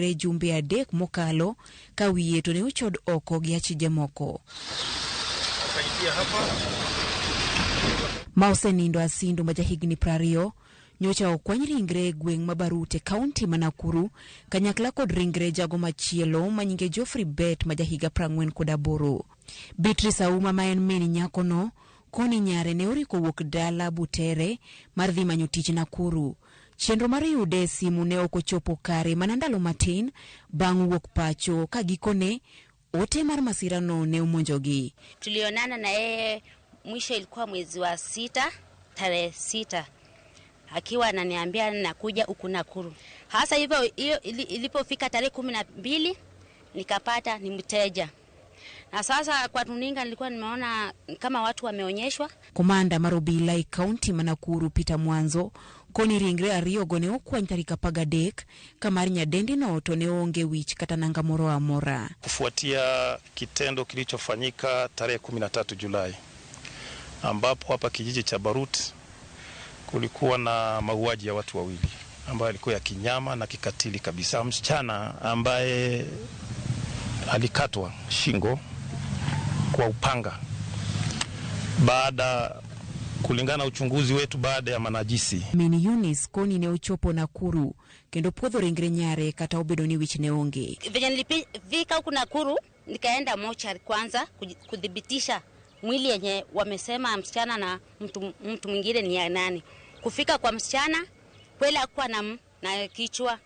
Jumbe 3 mokalo ka wiye to ne ochod oko gi achije moko. Ma osenindo Asindo ma jahigni 20 nyocha okwany ringre e gweng' ma Barut e kaunti ma Nakuru kanyakla kod ringre jago machielo ma nyinge Geoffrey Bet ma jahiga 48. Beatrice Auma ma en min nyakono koni nyare ne oriko wuok dala Butere mar dhi manyo tich Nakuru. Chenro mar yude e simu ne ok ochopo kare mana ndalo matin bang' wuok pacho ka gikone ote mar masirano ne omonjogi. Tulionana na yeye mwisho ilikuwa mwezi wa 6 tarehe 6 akiwa ananiambia nakuja huku Nakuru. Hasa hivyo hiyo ilipofika tarehe 12 nikapata ni mteja. Na sasa kwa runinga nilikuwa nimeona kama watu wameonyeshwa. Komanda mar obila e kaunti ma Nakuru Peter Mwanzo koni ringre ariyogo ne okwany tarik 13 ka mar nyadendino to ne onge wich kata nanga moro amora. Kufuatia kitendo kilichofanyika tarehe 13 Julai ambapo hapa kijiji cha Barut kulikuwa na mauaji ya watu wawili ambayo yalikuwa ya kinyama na kikatili kabisa. Msichana ambaye alikatwa shingo kwa upanga baada, kulingana na uchunguzi wetu, baada ya manajisi. Min Eunice koni ne ochopo Nakuru kendo puodho ringre nyare kata obedo ni wich ne onge. Venye nilifika huku Nakuru nikaenda mochari kwanza kudhibitisha mwili yenye wamesema msichana na mtu mwingine ni ya nani. Kufika kwa msichana kweli hakuwa na kichwa.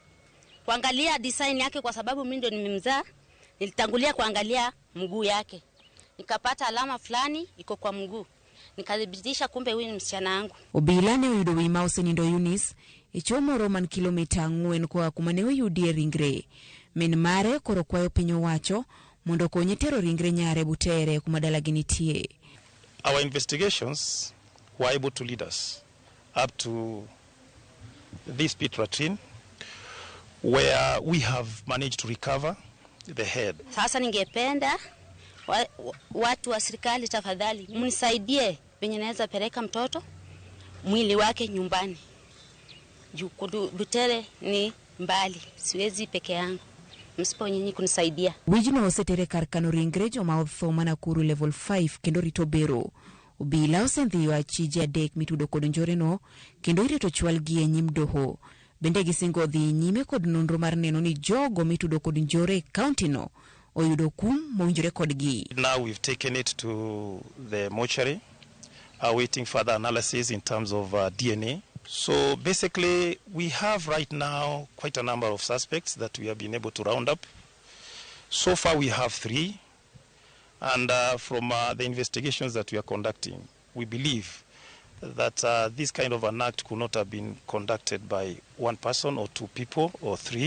Kuangalia design yake kwa sababu mimi ndio nimemzaa, nilitangulia kuangalia mguu yake. Nikapata alama fulani iko kwa mguu. Nikadhibitisha kumbe huyu ni msichana wangu. Obila ne oyudo wi ma osenindo Eunice e cho moro man kilomita 4 koa kuma ne oyudie ringre. Min mare koro kwayo piny owacho mondo okonye tero ringre nyare Butere kuma dalagi nitie. Our investigations were able to lead us up to this pit latrine where we have managed to recover the head. Sasa ningependa watu wa serikali tafadhali mnisaidie venye naweza peleka mtoto mwili wake nyumbani. Juu Butere ni mbali, siwezi peke yangu. Msipo nyinyi kunisaidia. Wijno osetere kar kano ringre joma otho ma Nakuru level 5 kendo rito bero. Obila osendhiyo achije 3 mitudo kod njoreno kendo irito chwalgi e nyim doho. Bende gisingo dhi nyime kod nonro mar neno ni jogo mitudo kod njore e kaunti no oyudo kum mowinjore kodgi. Now we've taken it to the mortuary, awaiting further analysis in terms of DNA. So basically we have right now quite a number of suspects that we have been able to round up. So far we have 3, and from the investigations that we are conducting, we believe that this kind of an act could not have been conducted by one person or 2 people or 3.